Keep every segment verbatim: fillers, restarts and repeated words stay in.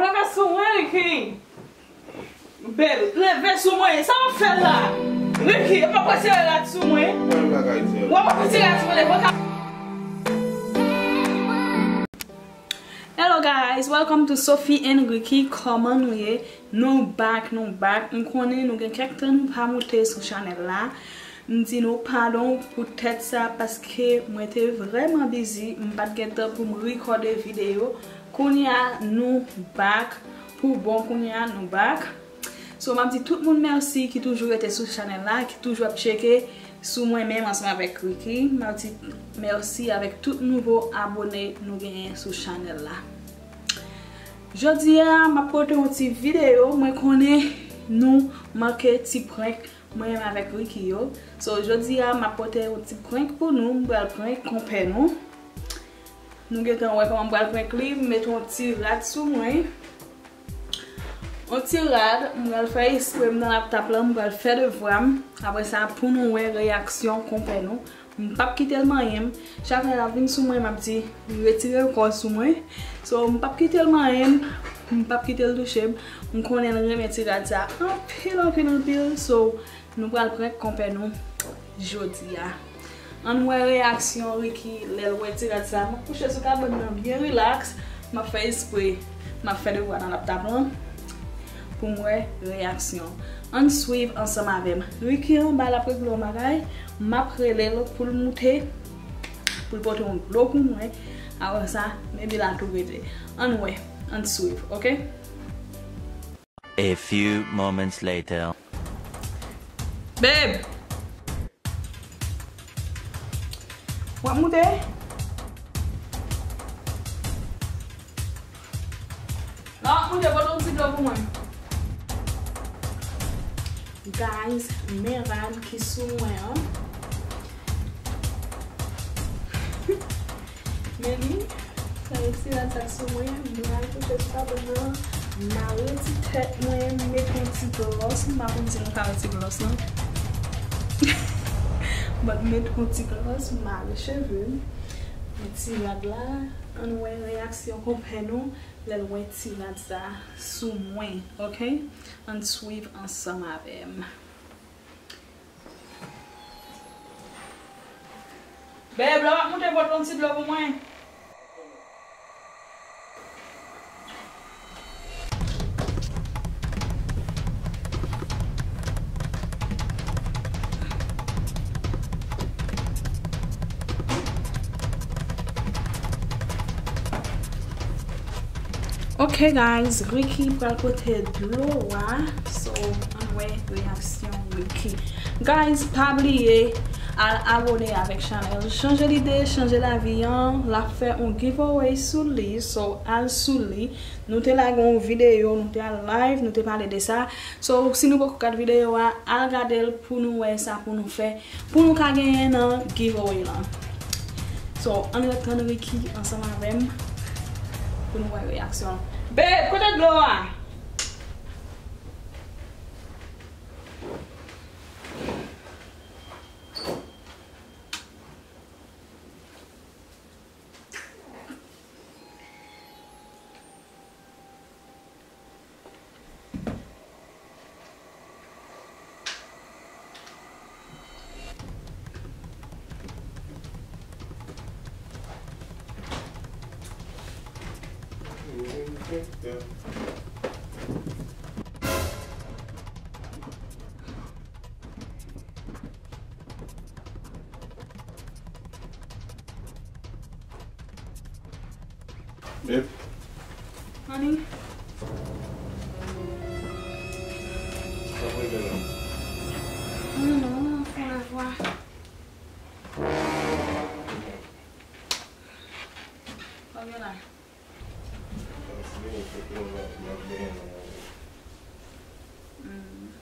Leve sou mwen, Ricky. Babe, leve sou mwen. Sa w ap fè la? Ricky, w ap retire rad sou mwen. Mwen bagay di. W ap retire rad sou mwen, leve. Hello guys, welcome to Sophie and Ricky. Kòman nou ye? Nou back, nou back. M konnen nou gen kèk tan nou pa moute sou chanèl la. M di nou padon poutèt sa paske mwen te vrèman busy, m pa t gen tan pou m rekòde videyo. Kounye a nou back pou bon, kounye a nou back. So, m ap di tout moun mèsi ki toujou rete sou chanèl la, ki toujou ap tcheke sou mwen menm ansanm avèk Ricky. M ap di mèsi avèk tout nouvo abone nou genyen sou chanèl la. Jodi a, m ap pote yon ti videyo. Mwen konnen nou manke ti prank mwen menm avèk Ricky yo. So, jodi a, m ap pote yon ti prank pou nou. M pral prank konpè nou. Nou gentan wè kòman m pral prank li. M met yon ti rad sou mwen. Yon ti rad, m pral fè espre m nan laptòp lan, m pral fè devwa m. Apre sa, pou nou wè reyaksyon konpè nou. M p ap kite l manyen m. Chak lè l ap vin sou mwen, m ap di, retire kò w sou mwen. So, m p ap kite l manyen m. M p ap kite l touche m. M konnen l renmen ti rad sa anpil, anpil, anpil. So, nou pral prank konpè nou jodi a. Ann wè reyaksyon Ricky lè l wè ti rad sa. M ap kouche sou kabann nan byen rilaks. M ap fè espre. M ap fè devwa nan laptòp lan pou m wè reyaksyon. Ann swiv ansanm avè m. Ricky anba l ap regle yon bagay. M ap rele l pou l moute, pou l pote yon dlo pou mwen. Apre sa, maybe l a tou rete. Ann wè, ann swiv, oke? A few moments later. Babe! W ap moute? Lè w ap moute, pote yon ti dlo pou mwen. Guys, men rad ki sou mwen an. Men li, sa retire rad sa k sou mwen, m pral kouche sou kabann nan, mare ti tèt mwen, met yon ti glòs, m pa konn si nou ka wè ti glòs lan. But met yon ti glòs, mare cheve m, met ti rad la, ann wè reyaksyon konpè nou lè l wè ti rad sa sou mwen, oke? Ann swiv ansanm avè m. Bèb, lè w ap moute, pote yon ti dlo pou mwen. Ok guys, Ricky pral pote dlo a. So, ann wè reyaksyon Ricky. Guys, pa bliye al abone avèk chanèl Chanje Lide, Chanje Lavi an. L ap fè yon giveaway sou li. So, al sou li. Nou te lage yon videyo, nou te al live, nou te pale de sa. So, si nou poko gad videyo a, al gade l pou nou wè sa pou nou fè, pou nou ka genyen nan giveaway lan. So, ann ret tann Ricky ansanm avè m pou nou wè reyaksyon l. Babe, kote dlo a? Babe. Honey. Sa pou rive la? Non, non, non, fè la vwa. Kòman la? Sa se yon kote yon lòt, yon lòt benyen nan manje. Hmm.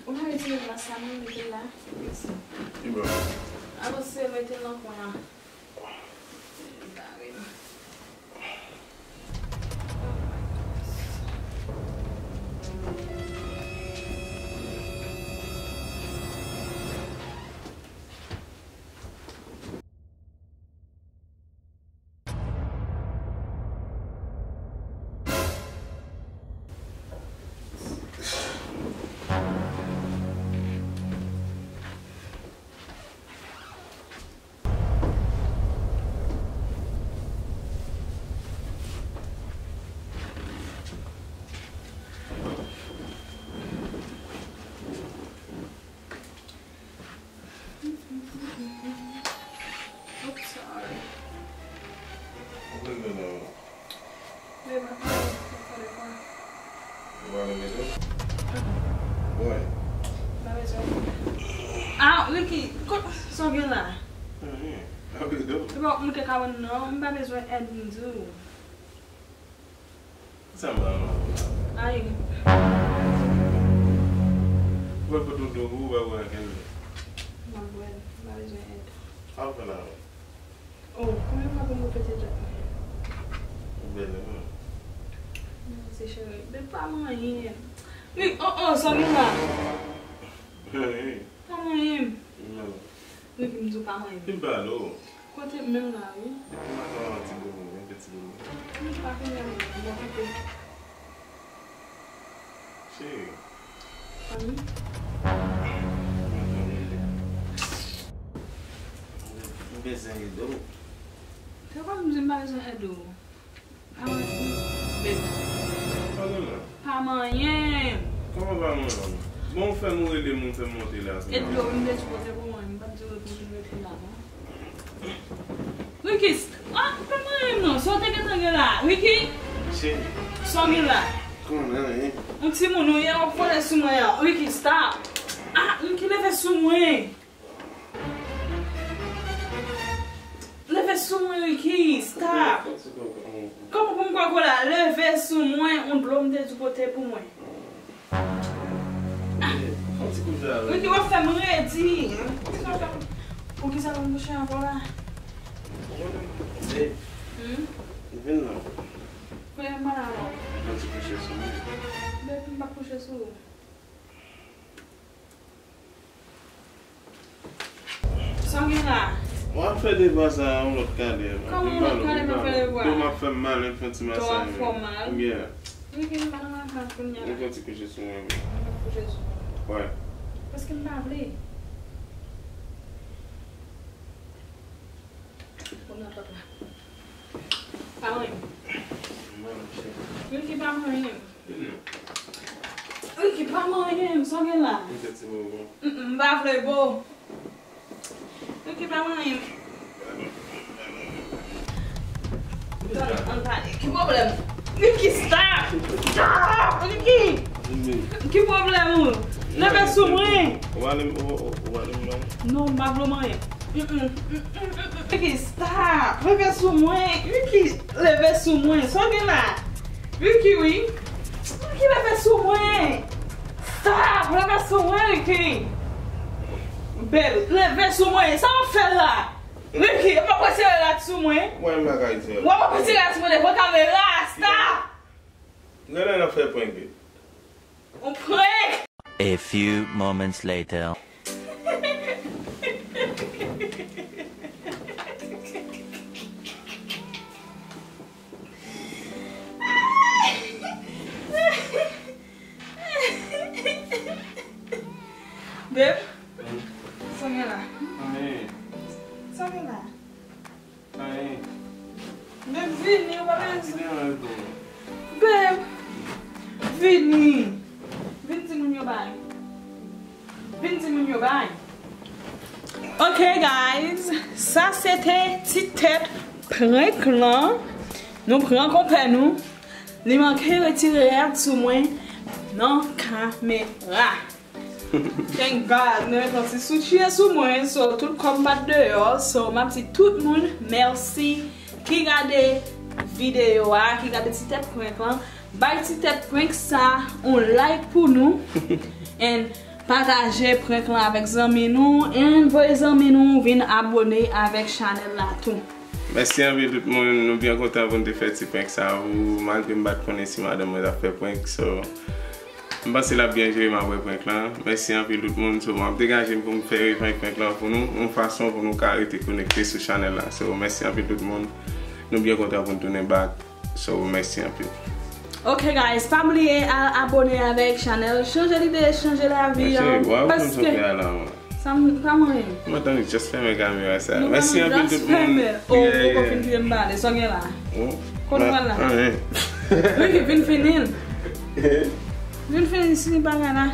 Ou ka retire glas la, non, mete l la. Ki glas? Avanse, mete l nan kwen an. Bare m. Ki, ko-, sa w gen la? Anyen. Ape do. Ou pa moute kabann nan, m pa bezwen èd m di w. Sa m pa manman la. Ay. Ou pa pot ou dlo pou ou pa bwè ankenn dlo. M ap bwè l, m pa bezwen èd. Sa w fè la menm? Oh, konbyen fwa pou m repete tèt mwen? Ou bèl wi. Mèsi cheri. Men pa manyen. Wi, oh, oh, sa gen la. Wi. Pa manyen. Non. Wi, ki m di w pa manyen. Ki m pale w? Kote m menm la, wi. Depi maten w ap ti bobo, yon ti bobo. M pa konnen, m okipe. Cheri. Fanmi. M bezwen ede w. Se kòman m di m pa bezwen ede w? Pa manyen. Babe. Pa gen la. Pa manyen. Kòman pa manyen? Bon, ou fè m rele m, ou fè m monte la. E dlo m te sipoze pou mwen, m pa t di w pou vin rete la, non. Ricky, ah, pa manyen m non. Sa w te gentan gen la? Ricky? Cheri. Sa w gen la? Konnen, hein? Yon timoun ou ye, w ap vole sou mwen an. Ricky, stop. Ah, Ricky, leve sou mwen. Leve sou mwen, Ricky, stop. Kòman pou m kwè kola? Leve sou mwen, yon dlo m te di pote pou mwen. Fon ti kout la, wi. Ricky, w ap fè m redi. Poukisa w pa kouche ankò la? Babe. Hmm? Vin non. Kounye a m pale avè w. Fon ti kouche sou mwen. Babe, m pa kouche sou ou. Sa w gen la? W ap fè deba sa a yon lòt kale. Kòman yon lòt kale m ap fè deba? Dlo m ap fè m mal, m fè ti masaj. Dlo w ap fè w mal? Yeah. Ricky, m pa nan makak kounye a. Mwen fè ti kouche sou mwen. Mwen fè kouche sou mwen. Wè. Paske m pa vle. Bon, nan twòp la. Pa manyen m. Mwen, cheri. Ricky, pa manyen m. Ricky, pa manyen m, sa w gen la? M te ti bobo. Mm, mm, m pa vle bo. Ricky, pa manyen m. Tann, ann pale. Ki pwoblèm? Ricky, stop! Stop! Ricky! Ki pwoblèm ou? Leve sou mwen! Ou ale m, ou, ou, ou ale m non? Non, m pa vle w manyen m. Mm, mm, mm, mm, mm, mm. Ricky, stop! Leve sou mwen! Ricky, leve sou mwen! Sa w gen la? Ricky, wi. Ricky, leve sou mwen! Stop! Leve sou mwen, Ricky! Babe, leve sou mwen! Sa w ap fè la? Ricky, w ap retire rad sou mwen? Mwen, m pa ka retire. W ap retire rad sou mwen devan kamera! Stop! Genlè n ap fè prank, babe. On prank! A few moments later. Babe, sa w gen la? Anyen. Sa w gen la? Anyen. Babe, vini, ou pa bezwen. Babe, vini. Vin di moun yo bay. Vin di moun yo bay. Ok, guys, sa se te ti tèt prank lan. Nou pran konpè nou. Li manke retire rad sou mwen nan kamera. Thank God, mwen pran ti soutyen sou mwen, so tout kò m pa t deyò, so m ap di tout moun mèsi ki gade videyo a, ki gade ti tèt prank lan. Bay ti tèt prank sa yon like pou nou, and pataje prank lan avèk zanmi nou, and voye zanmi nou vin abone avèk chanèl la tou. Mèsi anpil tout moun, nou byen kontan pou n te fè ti prank sa pou ou, malgre m pa t konnen si madanm mwen t ap fè prank, so m panse l ap byen jere m apre prank lan. Mèsi anpil tout moun, so m ap degaje m pou m fè revanj prank lan pou nou, yon fason pou nou ka rete konekte sou chanèl la. So mèsi anpil tout moun, nou byen kontan pou n tounen back. So mèsi anpil. Ok guys, pa bliye al abone avèk chanèl Chanje Lide, Chanje Lavi an, paske sa m pa manyen. Mwen tann just fèmen kamera sa. Mèsi anpil tout moun. Oh, ou poko fin kite m pale. Sa w gen la? Kote w pral la? Ricky, vin fini l. Vin fini si bagay la.